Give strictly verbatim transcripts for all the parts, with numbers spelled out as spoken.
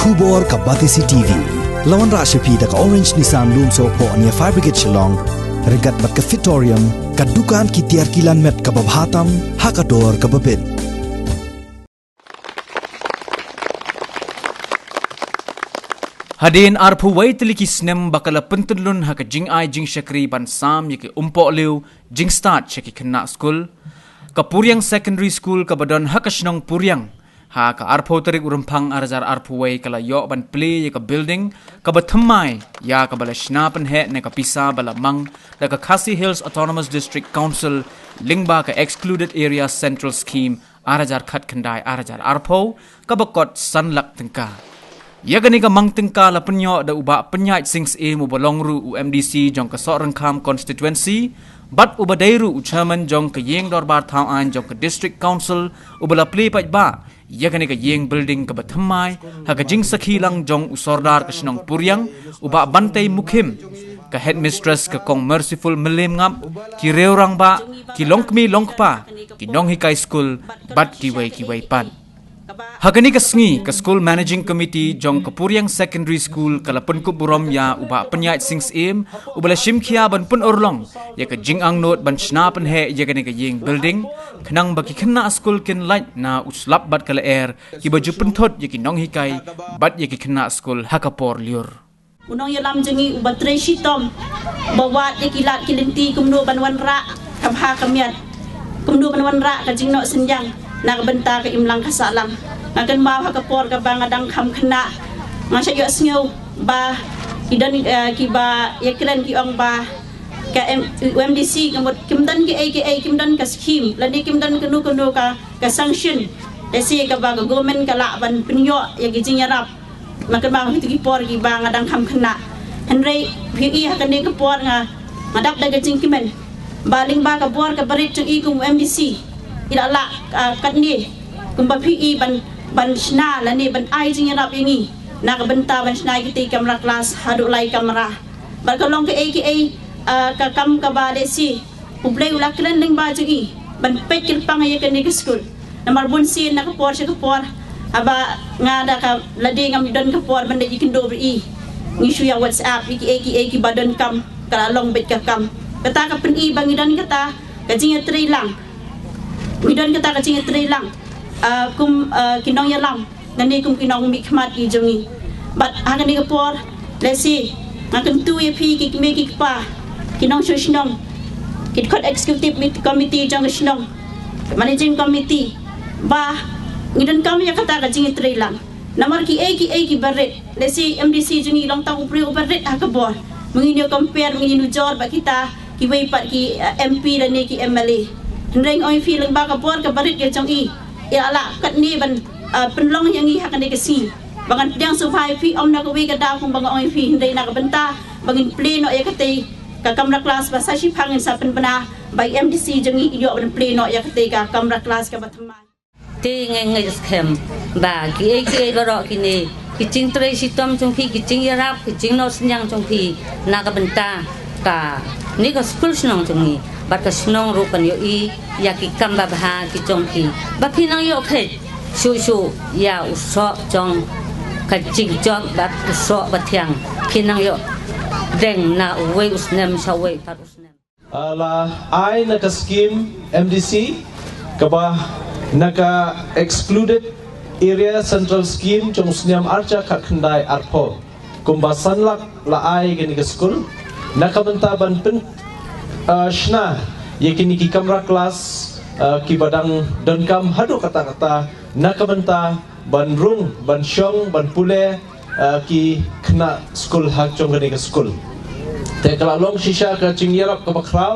Khubor ka Batesi T V. La wanrah sha phi da ka Orange Nissan Lumsohphoh near Fire Brigade Shillong. Ryngkat bad ka Fitorium, ka dukan ki tiar kilan met kaba bha tam ha ka dor kaba bit. Hadien arphew wei tylli ki snem ba ka la pyntyllun ha ka jingai jingshakri ban sam ïa ki umpohliew jingstad sha ki khynnah skul, ka Puriang Secondary School kaba don ha ka shnong Puriang, ha ka arphew tarik u Rymphang ar hajar arphew wei ka la ïoh ban plie ïa ka building kaba thymmai, ïa kaba la shna pynheh na ka pisa ba la mang da ka Khasi Hills Autonomous District Council lyngba ka Excluded Area Central Scheme ar hajar khatkhyndai ar hajar arphew, kaba kot san lak tyngka. Ïa kane ka mang tyngka la pynïoh da u Bah Pynïaid Sing Syiem uba long ruh u M D C jong ka Sohryngkham Constituency, bad uba dei ruh u Chairman jong ka Ïing Dorbar Thaw Aiñ jong ka District Council, uba la plie paidbah ïa kane ka ïing building kaba thymmai ha ka jingsakhi lang jong u Sordar ka shnong Puriang, u Bah Bantei Mukhim, ka Headmistress ka Kong Merciful Mylliem Ngap, ki riew rangbah, ki longkmie longkpa, ki nonghikai skul, bad kiwei kiwei pat. Ha kane ka sngi, ka School Managing Committee jong ka Puriang Secondary School ka la pynkup burom ïa u Bah Pynïaid Sing Syiem, uba la shim khia ban pynurlong ïa ka jingangnud ban shna pynheh ïa kane ka ïing building, khnang ba ki khynnah skul kin lait na u slap bad ka lyer, kiba ju pynthut ïa ki nonghikai bad ïa ki khynnah skul ha ka por lyiur. U nongïalam jong ngi uba trei shitom, ba wad ïa ki lad ki lynti kumno ban wanrah ka bha ka miat, kumno ban wanrah ka jingnoh synñiang na ka bynta ka imlang ka sahlang. Nga kynmaw ha ka por kaba nga dang kham khynnah, nga shah ïohsngew ba ki don, eh, kiba ïakren ki ong ba ka M-, U M D C ka mut kim don kiei kiei, kim don ka scheme lane kim don kano kano ka, ka sanction, lehse kaba ka government ka lah ban pynïoh ïa ki jingïarap. Nga kynmaw ha kito ki por kiba nga dang kham khynnah. Hynrei phi ïohi ha kane ka por nga, nga dap da ka jingkmen ba lyngba ka bor kaba rit jong i kum u M D C, i la lah, ah, katne kumba phi ïohi ban, ban shna lane ban ai jingïarap ïa ngi na ka bynta ban shna ïa kitei ki kamra klas haduh lai kamra. Bad ka long kaei kaei, ah, ka kam kaba lehse U Blei u la kren lyngba jong i ban peit kyrpang ïa kane ka skul. Namar bun sien na ka por sha ka por, haba nga da ka lade ngam don ka por ban leit ïakynduh bad i, ngi shu ïa WhatsApp ïa kiei kiei kiba donkam, ka la long beit ka kam. Kata ka pyni ba ngi don kata ka jingïatreilang, ngi don kata ka jingïatreilang, ah, kum, ah, ki nongïalam lane kum ki nongmihkhmat ki jong ngi. Bad ha kane ka por, lehse nga kyntu ïa phi ki kmie ki kpa, ki nongshong shnong, ki dkhot executive mit-, committee jong ka shnong, managing committee, ba ngi donkam ïa kata ka jingïatreilang. Namar kiei kiei kiba rit, lehse M D C jong ngi long tang u briew uba rit ha ka bor. Mynta ngin ïa compare, mynta ngin ïa nujor bad kita kiwei pat ki, eh, M P lane ki M L A. Hynrei nga ong ïa phi lyngba ka bor kaba rit ka jong i, i la lah katne ban, eh, pynlong ïa ngi ha kane ka sngi. Ba ngan pdiang sngewbha ïa phi, ym na kawei ka daw kumba nga ong ïa phi, hynrei na ka bynta ba ngin plie noh ïa katei ka kamra klas ba sa shiphang ngin sa pynbna, ba i M D C jong ngi i ïoh ban plie noh ïa katei ka kamra klas kaba thymmai. Te nga ngeit skhem ba kiei kiei baroh kine ki jingtrei shitom jong phi, ki jingïarap, ki jingnoh synñiang jong phi na ka bynta kane ka skul shnong jong ngi, bad ka shnong ruh kan ïohi ïa ki kam babha ki jong phi. Ba phi nang ïoh phet shuh shuh ïa u soh jong ka jingjop bad u soh ba thiang, phi nang ïoh deng na uwei u snem sha uwei pat u snem. Ah, la ai na ka scheme M D C, kaba na ka Excluded Area Central Scheme jong u snem arhajar khatkhyndai arphew. Kumba san lak la ai kane ka skul na ka bynta ban pyn, ah, shna ïa kine ki kamra klas, ah, kiba dang donkam haduh katta katta na ka bynta ban rung, ban shong, ban pule, ah, ki khynnah skul ha jong kane ka skul. Te ka la long shisha ka jingïarap kaba khraw.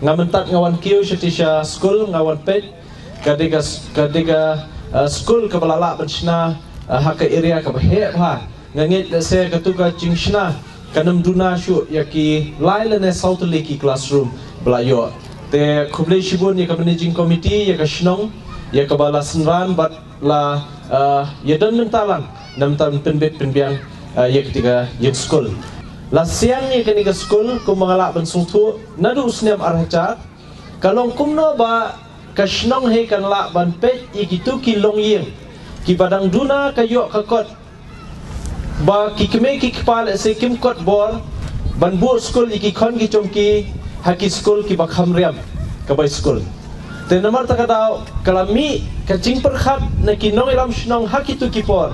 Nga mynta nga wan kiew shatei sha skul, nga wan peit, ka dei ka s-, ka dei ka, ah, skul kaba la lah ban shna, ah, ha ka area kaba heh bha. Nga ngeit lehse kato ka jingshna kan ym duna shuh ïa ki lai lane saw tylli ki classroom ba la ïoh. Te khublei shibun ïa ka managing committee, ïa ka shnong, ïa kaba la synran bad la, ah, ïa don mynta lang na bynta ban pynbit pynbiang, ah, ïa katei ka ïing skul. La siang ïa kane ka skul kumba nga lah ban sngewthuh naduh u snem arhajar. Ka long kumno ba ka shnong hi kan lah ban peit ïa kito ki longïing kiba dang duna ka ïoh ka kot ba ki kmie ki kpa lehse kim kot bor ban buh skul ïa ki khon ki jong ki ha ki skul kiba kham riam kaba skul. Te namar kata ka daw ka la mih ka jingpyrkhat na ki nongïalam shnong ha kito ki por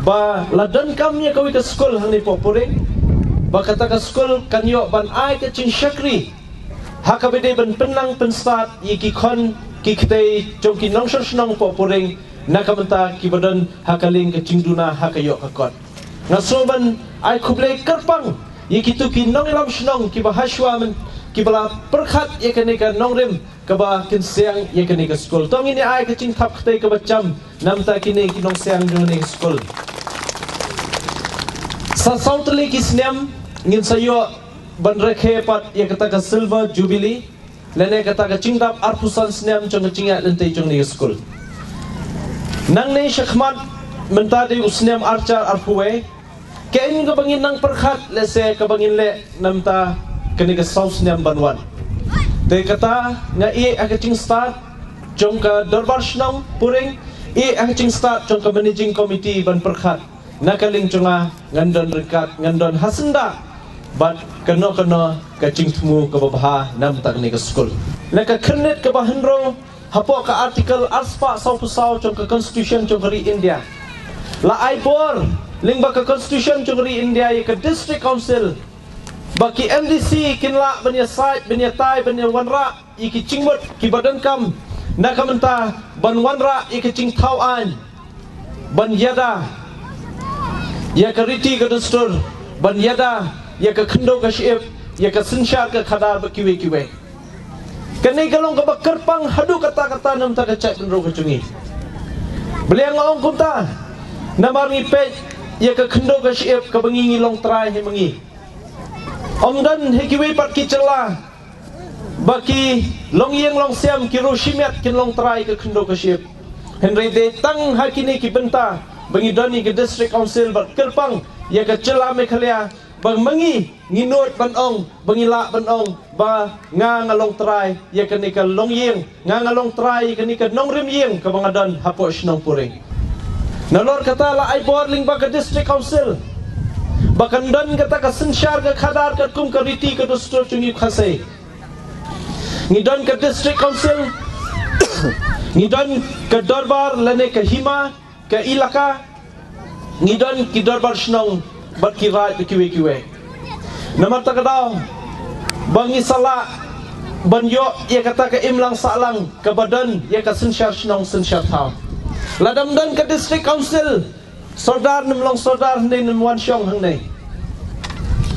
ba la donkam ïa kawei ka skul hangne hapoh Puring, ba kata ka skul kan ïoh ban ai ka jingshakri ha kaba dei ban pynlang pynstad ïa ki khon ki kti jong ki nongshong shnong hapoh Puring, na ka bynta kiba don ha ka liang ka jingduna ha ka ïoh ka kot. Nga sngew ban ai khublei kyrpang ïa kito ki nongïalam shnong kiba hashwa mynta kiba la pyrkhat ïa kane ka nongrim kaba kynsiang ïa kane ka skul. To ngin ïa ai ka jingthap kti kaba jam namar kine ki nongsiang jong kane ka skul. Sa saw tylli ki snem ngin sa ïoh ban rakhe pat ïa kata ka silver jubilee lane kata ka jingdap arphew san snem jong ka jingïaid lynti jong kane ka skul. Nangne shakhmat mynta dei u snem ar hajar arphew wei, kaei kaba ngin nang pyrkhat lehse kaba ngin leh namar kane ka saw snem ban wan. Te kata nga ïeh ha ka jingstad jong ka dorbar shnong Puring, ïeh ha ka jingstad jong ka managing committee ban pyrkhat. Na ka liang jong nga ngan don ryngkat, ngan don ha syndah bad kano kano ka jingthmu kaba bha namar kane ka skul. Na ka khyrnit kaba hynriew, hapoh ka article arspah sawphew saw jong ka constitution jong ka ri India, la ai bor lyngba ka constitution jong ka ri India ïa ka district council ba ki M D C kin lah ban ïasaid, ban ïatai, ban ïawanrah ïa ki jingmut kiba donkam na ka bynta ban wanrah ïa ka jingthaw aiñ, ban ïada ïa ka riti ka dustur, ban ïada ïa ka khyndew ka shyiap, ïa ka synshar ka khadar bad kiwei kiwei. Kane ka long kaba kyrpang haduh katta katta namar ka jaitbynriew ka jong ngi. Balei nga ong kumta? Namar ngi peit ïa ka khyndew ka shyiap kaba ngi ngi long trai hi ma ngi. Ym don ha kiwei pat ki jylla ba ki longïing longsem, ki riewshimet kin long trai ka khyndew ka shyiap. Hynrei dei tang ha kine ki bynta ba ngi don ïa ka district council bad kyrpang ïa ka jylla Meghalaya ba ma ngi ngi nud ban ong, ba ngi lah ban ong ba nga nga long trai ïa kane ka longïing, nga nga long trai ïa kane ka nongrim ïing kaba nga don hapoh shnong Puring. Nalor kata la ai bor lyngba ka district council ba kan don kata ka synshar ka khadar katkum ka riti ka dustur jong ngi Khasi. Ngi don ka district council, ngi don ka dorbar lane ka hima, ka ilaka, ngi don ki dorbar shnong bad ki raid bad kiwei kiwei. Namar kata ka daw ba ngi sa lah ban ïoh ïa kata ka imlang sahlang kaba don ïa ka synshar shnong synshar thaw. Lada ym don ka district council, sordar nym long sordar, hynrei nym wan shong hangne.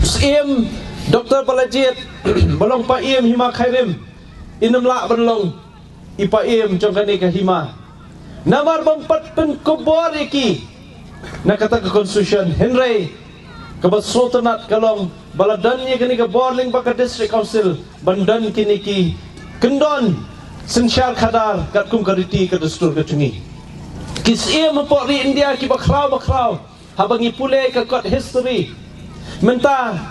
Syiem Doctor Balajied ba long paiem hima Khyrim, i nym lah ban long i paiem jong kane ka hima. Namar ba ym pat pynkupbor ïa ki na kata ka constitution, hynrei kaba sngewtynnat ka long ba la don ïa kane ka bor lyngba ka district council ban don kine ki kyndon synshar khadar katkum ka riti ka dustur ka jong ngi. Ki syiem hapoh ri India kiba khraw ba khraw, haba ngi pule ka kot history, mynta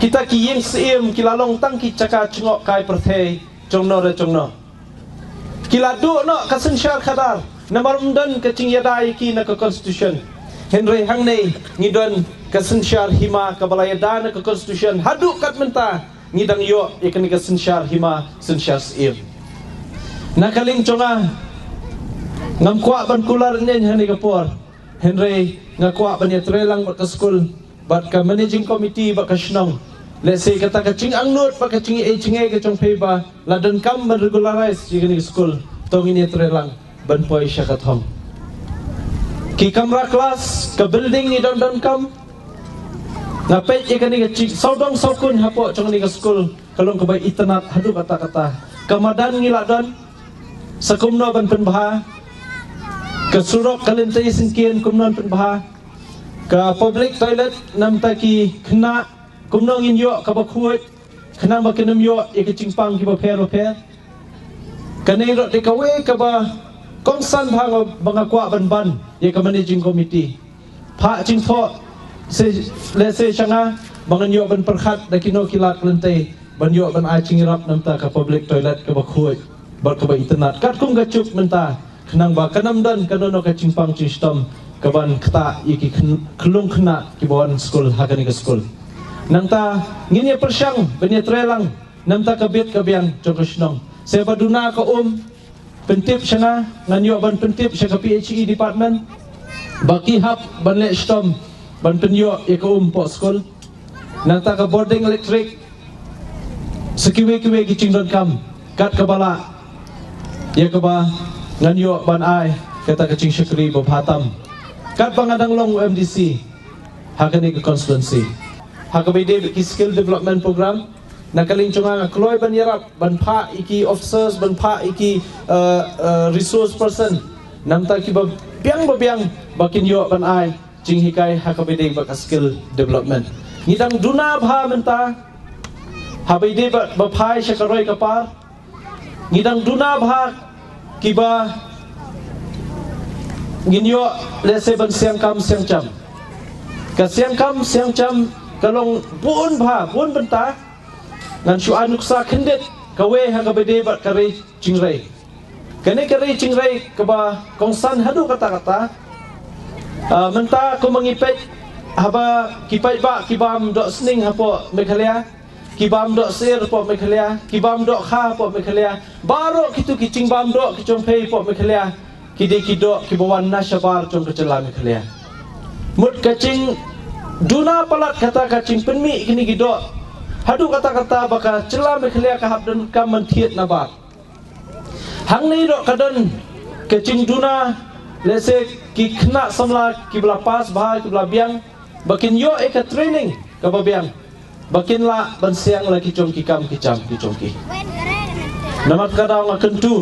kita ki ïing syiem ki la long tang ki jaka jngoh kai pyrthei jongno re jongno. Ki la duh noh ka synshar khadar namar ym don ka jingïada ïa ki na ka constitution. Hynrei hangne ngi don ka synshar hima kaba la ïada na ka constitution, haduh kat mynta ngi dang ïoh ïa kane ka synshar hima synshar syiem. Na ka liang jong nga, ngam kwah ban kular ïa ngi ha kane ka por, hynrei nga kwah ban ïatrei lang bad ka skul bad ka managing committee bad ka shnong. Lehse kata ka jingangnud bad ka jingïeit jingïeit ka jong phi ba la donkam ban regularize ïa kane ka skul, to ngin ïatrei lang ban poi sha ka thong. Ki kamra klas, ka building ngi don donkam. Nga peit ïa kane ka jingsawdong sawkun hapoh jong kane ka skul, ka long kaba itynnad haduh katta katta. Ka madan ngi la don, sa kumno ban pynbha. Ka surok, ka lynti syngkien kumno ban pynbha. Ka public toilet namar ki khynnah, kumno ngin ïoh kaba khuid khnang ba kin ym ïoh ïa ki jingpang kiba pher ba pher. Kane ruh dei kawei kaba kongsan bha nga, ba nga kwah ban ban ïa ka managing committee. Phah jingthoh, se, lehse sha nga, ba ngan ïoh ban pyrkhat da kino ki lad lynti ban ïoh ban ai jingïarap namar ka public toilet kaba khuid bad kaba itynnad katkum ka juk mynta, khnang ba kan ym don kano kano ka jingpang jingshitom kaban ktah ïa ki khlung khynnah kiba wan skul ha kane ka skul. Nangta ngin ïa pyrshang ban ïa trei lang namar ka bit ka biang jong ka shnong. Sa ba duna ka um pyntip sha nga, ngan ïoh ban pyntip sha ka P H E department ba ki hap ban leh shitom ban pynïoh ïa ka um poh skul. Nangta ka bording elektrik, sa kiwei kiwei ki jingdonkam kat kaba lah, ïa kaba ngan ïoh ban ai kata ka jingshakri ba bha tam katba nga dang long u M D C ha kane ka constituency. Ha kaba ïadei bad ki skill development program, na ka liang jong nga nga kloi ban ïarap ban phah ïa ki officers, ban phah ïa ki, uh, uh, resource person namar kiba biang ba biang ba kin ïoh ban ai jinghikai ha kaba ïadei bad ka skill development. Ngi dang duna bha mynta ha kaba ïadei bad ba phai sha ka roi ka par. Ngi dang duna bha kiba ngin ïoh lehse ban siang kam siang jam. Ka siang kam siang jam ka long bun bha, bun bynta. Ngan shu ai nuksa khyndiat kawei ha kaba ïadei bad ka rei jingrei. Kane ka rei jingrei kaba kongsan haduh katta katta. Ah, mynta kumba ngi peit, haba ki paidbah ki bam doh sning hapoh Meghalaya, ki bam doh sir hapoh Meghalaya, ki bam doh kha hapoh Meghalaya, baroh kitu ki jingbam doh ki jong phi hapoh Meghalaya ki dei ki doh kiba wan na shabar jong ka jylla Meghalaya. Mut ka jingduna palat kata ka jingpynmih kine ki doh haduh katta katta ba ka jylla Meghalaya ka hap donkam ban thied nabar. Hangne ruh ka don ka jingduna, lehse ki khynnah samla kiba la pass bha, kiba la biang, ba kin ïoh ïa ka training kaba biang ba kin lah ban siang la ki jong ki kam ki jam ki jong ki. Namar kata nga kyntu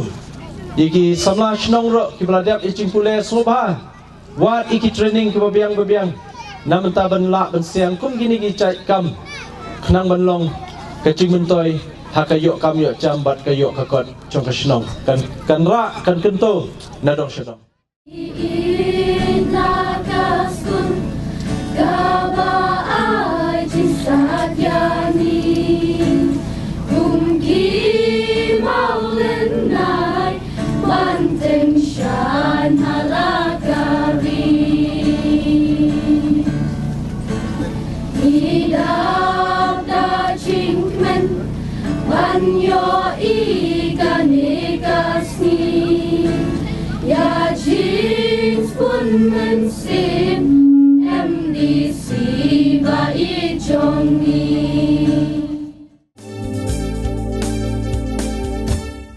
ïa ki samla shnong ruh kiba la dep ïa jingpule sngewbha wad ïa ki training kiba biang ba biang namar ban lah ban siang kum kine ki jait kam khnang ban long ka jingmyntoi ha ka ïoh kam ïoh jam bad ka ïoh ka kot jong ka shnong. Kan, kan rah, kan kyntu na dong sha dong. Ina ka skul kaba ai jingsatia ni kum ki mawlynnai ban tyngshaiñ ha la ka ri. Ngi dap da jingkmen ban ïohi kane ka sngi ïa jingspun mynsiem.